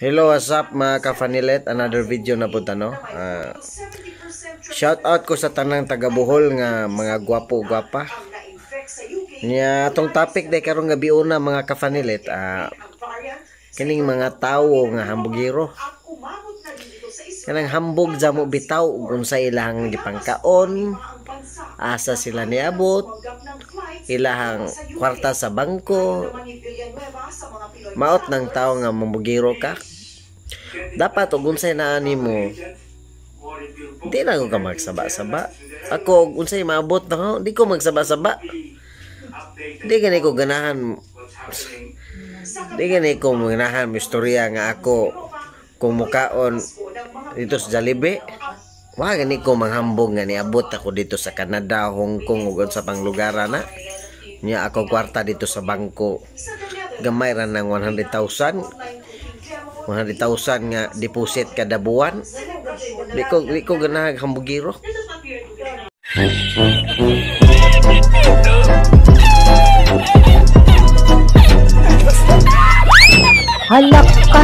Hello, what's up, mga kafanilet? Another video na po no. Shout out ko sa tanang taga Bohol nga mga gwapo-gwapa. Nya atong topic day karong gabi una, mga kafanilet, kining mga tawo nga hambugiro. Kanang hambog jamo bitaw kung sa ilahang gipangkaon, asa sila niabot, ilahang kwarta sa bangko. Maot ng tao nga mambugiro ka. Dapat og unsay naa nimo, di na ko ka magsaba-saba. Ako, og unsay maabot na ko, di ko magsaba-saba. Di gani ko ganahan, di gani ko ganahan istorya nga ako kung mukaon dito sa Jollibee. Wa gani ko manghambog nga niabot ako dito sa Canada, Hong Kong ug sa pang lugar na. Nya ako kwarta dito sa bangko gamay ra ng 100,000, 100,000 nga deposit kada buwan. Di ko ganahan hambugiro. Halak ka.